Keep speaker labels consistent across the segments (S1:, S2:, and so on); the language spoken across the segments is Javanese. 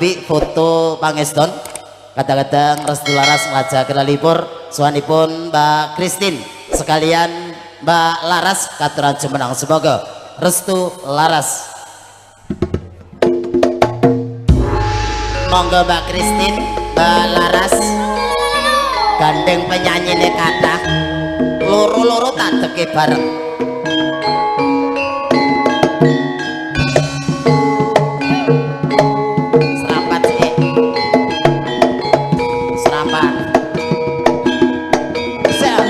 S1: sinambi foto pangeston. Kadang-kadang Restu Laras ngajak lelipur suwanipun Mbak Christine sekalian Mbak Laras katuran jumenang, semoga Restu Laras. Monggo Mbak Christine, Mbak Laras, gandeng penyanyine kathah, loro-loro tak deke bareng. Serampat sih. Serampat. Siap.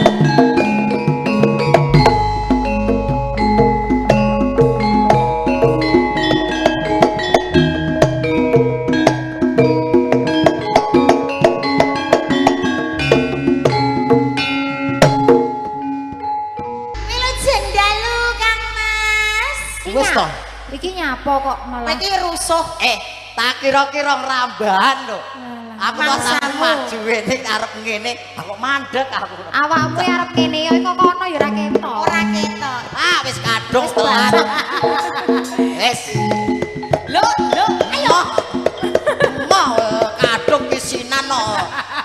S2: Wilujeng dalu Kang Mas.
S1: Wis toh.
S3: Iki nyapa kok malah.
S2: Iki rusuh.
S1: Tak kira-kira ngrambahan lho. Aku kok sampe
S2: Mangsamu.
S1: maju ngene arep ngene, aku mandek aku.
S3: Awakmu arep kene ya kok kono ya ora ketok.
S2: Ora ketok.
S1: Ah, wis kadung telat. Wis.
S2: Lho, lho, ayo.
S1: Mau kadung kisinan no.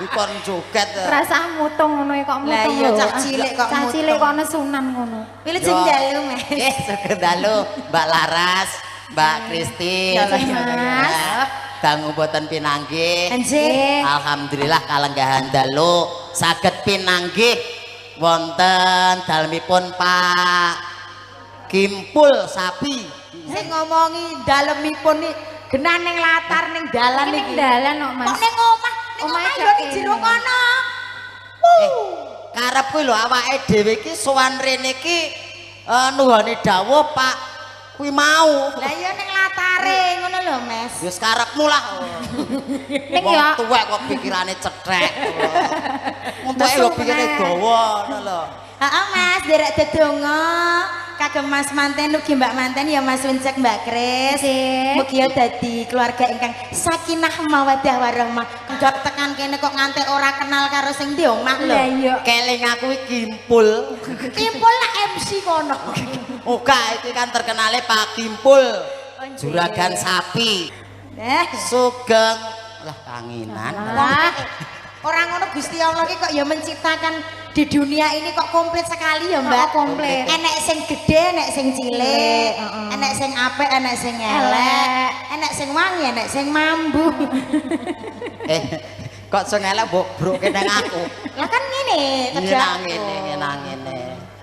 S1: Dikon joget.
S3: Rasah mutung ngono kok
S2: Lah
S3: mutung.
S2: iya,
S3: lho.
S2: cah cilik kok
S3: Cah cilik
S2: mutung.
S3: kok nesunan ngono.
S2: Wilujeng dalu, Mas.
S1: Sugeng dalu Mbak Laras, Mbak Christine.
S2: Ya Allah, ya Allah, ya Allah.
S1: Dangu boten pinanggih.
S2: Anjir.
S1: Alhamdulillah kalenggahan dalu saged pinanggih wonten dalemipun Pak Kimpul Sapi.
S2: Sing ngomongi dalemipun iki genah ning latar ning dalan
S3: Iki ning
S2: iki.
S3: dalan kok, Mas.
S2: Kok ning omah, ning
S3: Omahe
S2: omah
S3: gak
S2: yo ning
S3: kene.
S2: jero kono.
S1: Karepku lho awake dhewe iki sowan rene iki nuhoni dawuh Pak kuwi mau.
S2: Lah iya ning latare ngono lho, Mas.
S1: Wis karepmu lah.
S3: Ning
S1: Wong
S3: ya
S1: tuwek kok pikirane cethek. Wong tuwek lho pikirane dawa ngono lho.
S2: Heeh, Mas, nderek dedonga kagem Mas manten ugi Mbak manten ya Mas Wincek Mbak Kris.
S3: Nggih.
S2: Mugi ya dadi keluarga ingkang sakinah mawaddah warahmah. Enggak tekan kene kok nganti ora kenal karo sing di omah lho.
S3: Lah iya.
S1: Keling aku iki Kimpul.
S2: Kimpul lah MC kono.
S1: Oga iki kan terkenale Pak Kimpul.
S2: Oh, nggih.
S1: Juragan sapi.
S2: Eh,
S1: Sugeng lah kanginan.
S3: Lah,
S2: orang ngono Gusti Allah ki kok ya menciptakan di dunia ini kok komplit sekali ya, Mbak.
S3: Oh, komplit.
S2: Enek sing gede, enek sing cilik,
S3: Heeh.
S2: enek sing apik, enek sing elek,
S3: Elek.
S2: enek sing wangi, enek sing mambu.
S1: Kok sing elek mbok broke nang aku.
S2: Lah kan ngene,
S1: Nang
S2: kerjaanku.
S1: ngene, nang ngene.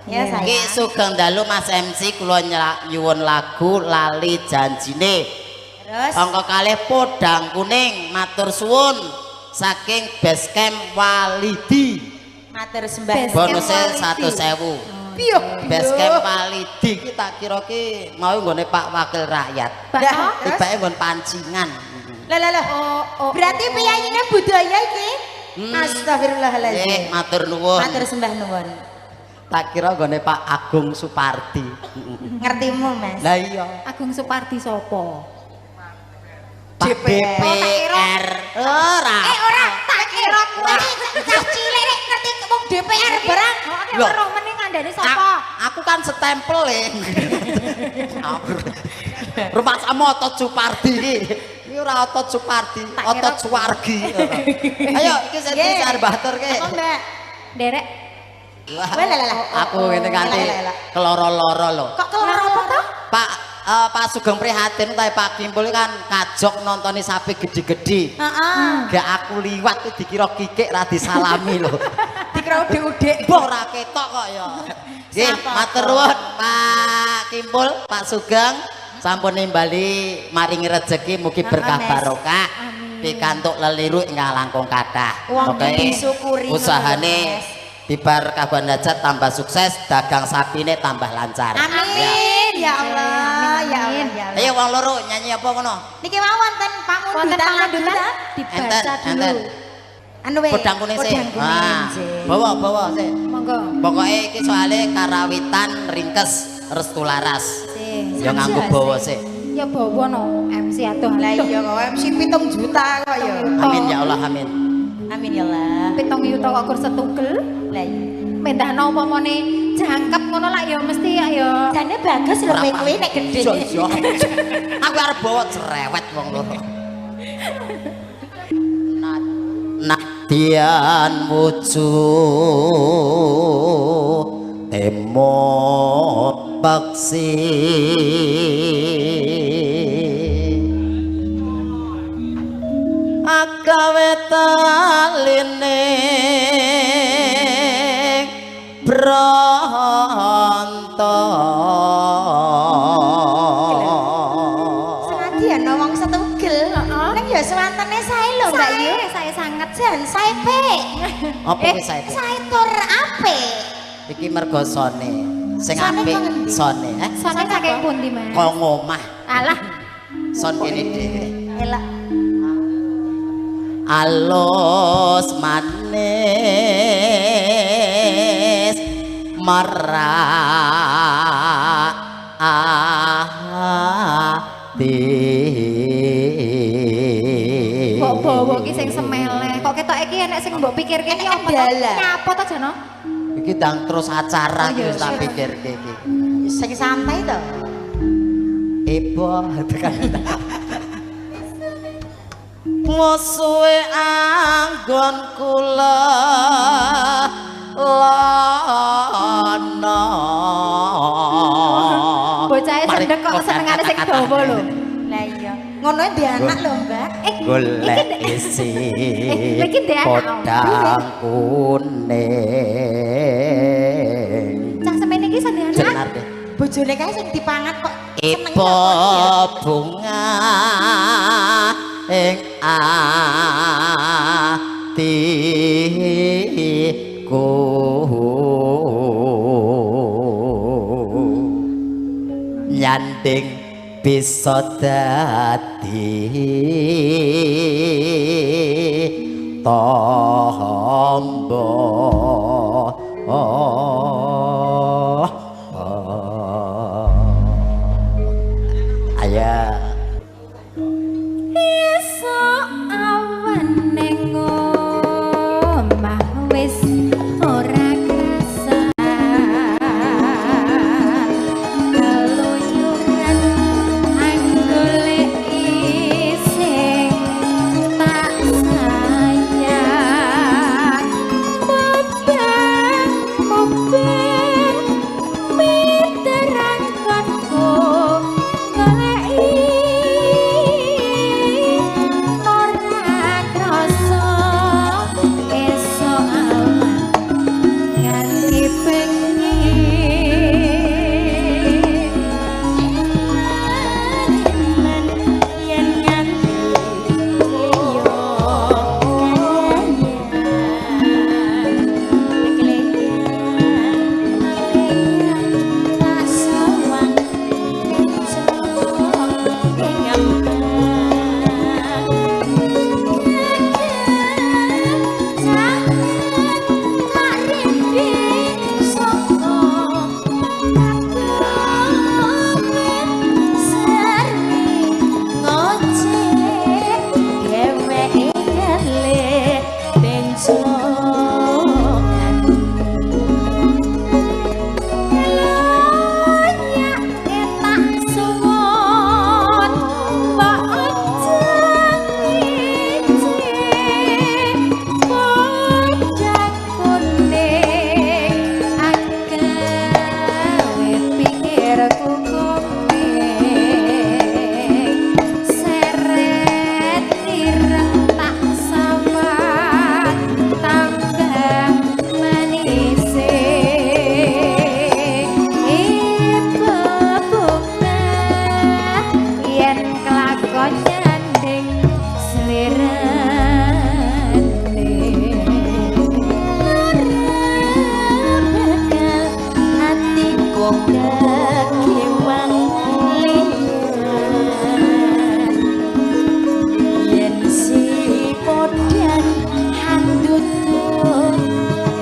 S2: Ya sayang.
S1: Ki sugeng dalu Mas MC kula nyuwun lagu Lali Janjine.
S2: Terus
S1: Angka kalih podang kuning matur suwun saking Basecamp Walidi.
S2: matur sembah.
S3: Basecamp
S1: Bonuse
S3: Walidi.
S1: 1.000.
S2: Piyo.
S1: Basecamp Walidi ki tak kira ki mau nggone Pak Wakil Rakyat.
S3: Pak
S2: Dah.
S3: oh.
S2: Terus?
S1: Tibake nggon pancingan.
S2: Lah lah lah.
S3: Oh, oh,
S2: Berarti
S3: oh.
S2: piyayine budaya iki? Astagfirullahaladzim.
S1: Nggih, matur nuwun.
S2: Matur sembah nuwun.
S1: Tak kira nggone Pak Agung Supardi.
S2: Ngertimu, Mas.
S1: Lah iya.
S3: Agung Supardi sapa?
S1: Pak
S2: DPR.
S1: DPR. Ora.
S2: Ora, tak kira kuwi cah cilik nek ngerti wong DPR barang.
S3: Oh, nek
S1: Loh.
S3: weruh meneh ngandani sapa?
S1: Aku kan setempel e. Rumah sama otot Supardi iki. Iki ora otot Supardi,
S3: Tak kira-
S1: otot Suwargi. Ayo iki sing
S2: Nggih.
S1: arep baturke.
S2: Apa, Mbak?
S3: Derek.
S1: Wah,
S2: Wah, lah, lah, lah.
S1: Aku ngene nganti
S2: Lah, lah, lah.
S1: keloro-loro lho.
S2: Kok keloro apa to?
S1: Pak Pak Sugeng prihatin ta Pak Kimpul kan kajok nontoni sapi gede-gede.
S2: Heeh.
S1: Gak aku liwat iki dikira kikik ra disalami lho.
S2: Dikira udik-udik.
S1: Mbah ora ketok kok ya. Nggih,
S2: Sapa
S1: matur nuwun Pak Kimpul, Pak Sugeng sampun nimbali maringi rejeki mugi berkah
S2: Mas.
S1: barokah.
S3: Amin.
S1: Pikantuk leliru ingkang langkung kathah.
S2: Wong
S1: Pokoke
S2: disyukuri ngono lho,
S1: Usahane
S2: Mas.
S1: bibar kagungan hajat tambah sukses, dagang sapine tambah lancar. Ya.
S2: Amin ya Allah, ya Allah, ya Allah.
S1: Ayo wong loro nyanyi apa ngono?
S2: Niki mawon wonten
S3: Wonten
S2: pamundutan lagu
S3: pamundutan
S2: ta?
S3: dibaca
S1: Enten,
S3: dulu.
S1: enten.
S2: Anu we.
S1: Podang kuning sik.
S2: Podang kuning.
S1: Ah,
S2: sik.
S1: Bawa, bawa sik.
S3: Monggo.
S1: Pokoke iki soalé karawitan ringkes restu laras.
S3: Sik.
S1: Ya nganggo bawa sik.
S3: Ya bawa no MC adoh.
S2: Lah iya kok MC 7 juta kok ya.
S1: Amin ya Allah, amin.
S2: Amin ya Allah.
S3: 7 yuta kok kur setugel.
S2: Lah iya.
S3: Mendahno upamane jangkep ngono lak ya mesti ya ya.
S2: Jane bagus lho kowe kuwi nek gedhe.
S1: Iya, iya. Aku arep bawa cerewet wong loro. Nadyan wujud temo paksi agawe taline bronto.
S2: Senadyan wong setugel, ning ya swantene sae lho Mbak Yu.
S3: Sae sanget.
S2: Jan sae pik.
S1: Apa kuwi sae pik?
S2: Sae tur apik.
S1: Iki mergo sone sing apik sone.
S3: Sone saking pundi Mas?
S1: Kok ngomah.
S3: Alah.
S1: Son kene dhewe.
S2: Elok.
S1: Alus manis marak ati.
S3: Kok bawa ki sing semeleh, kok ketoke iki enek sing mbok pikirke iki apa to? Nyapa to Jano?
S1: Iki ndang terus acara iki wis tak pikirke iki.
S2: Sing santai to.
S1: Ebo tekan. Musuhe anggon kula lono.
S3: Bocahe sendek kok senengane sing dawa lho.
S2: Lah iya. Ngono ndek anak lho, Mbak.
S1: Golek isi.
S3: Iki ndek anak.
S1: Podang kuning.
S3: Cah semene iki sing anak.
S2: Bojone kae sing dipangat kok seneng
S1: bunga ing atiku nyanding bisa dadi tombo. Ayo
S3: esuk awan ning omah wis ora kerasa keluyuran anggoleki sing tak sayang mubeng mubeng miterangkanku goleki ora krasa esuk awan nganti bengi
S2: yen nganti yo tak sawang
S3: Loyak tak suwun mbok aja ngece bocah kuning agawe pikirku komeng seret ireng tak sawang tambah manise ibu bunga yen kelakon nyanding slirane
S2: ora bakal atiku kekiwang liyan yen si podang handutut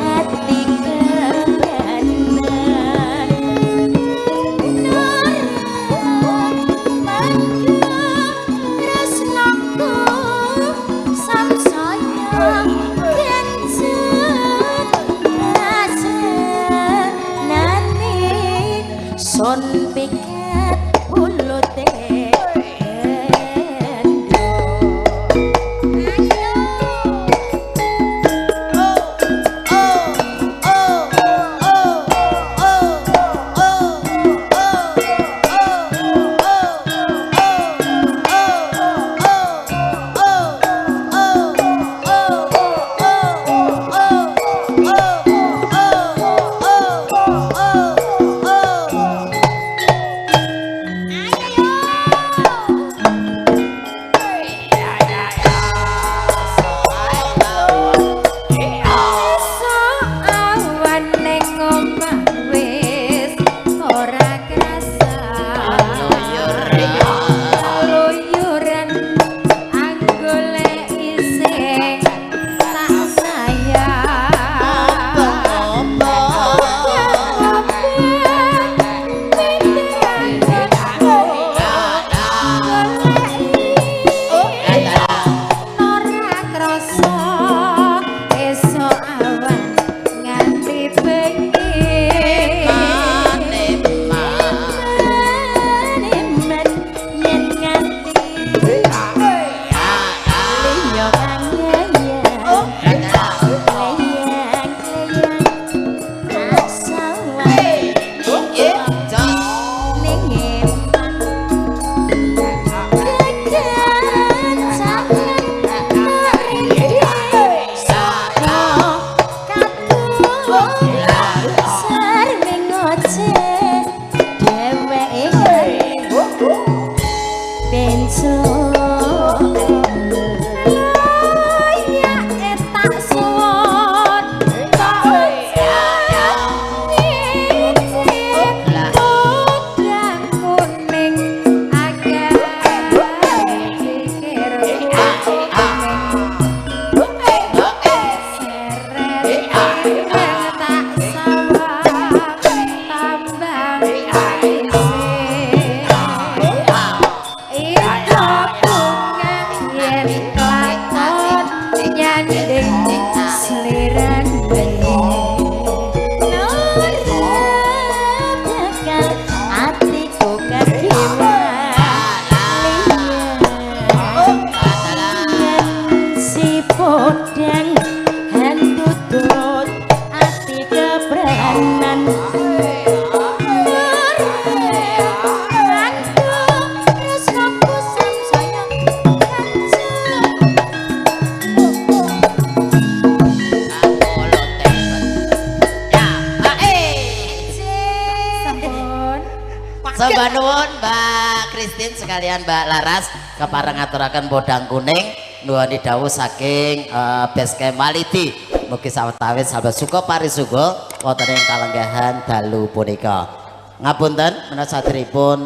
S2: ati kebanan mangga tresnaku samsaya genjet rasenane son piket ulute endo.
S1: Sembah nuwun, Mbak Christine sekalian Mbak Laras, kepareng ngaturaken podang kuning, nuwuni dawuh saking Basecamp Walidi. Mugi sawetawis sahabat suka parisuka wonten ing kalenggahan dalu punika. Ngapunten menawi saderengipun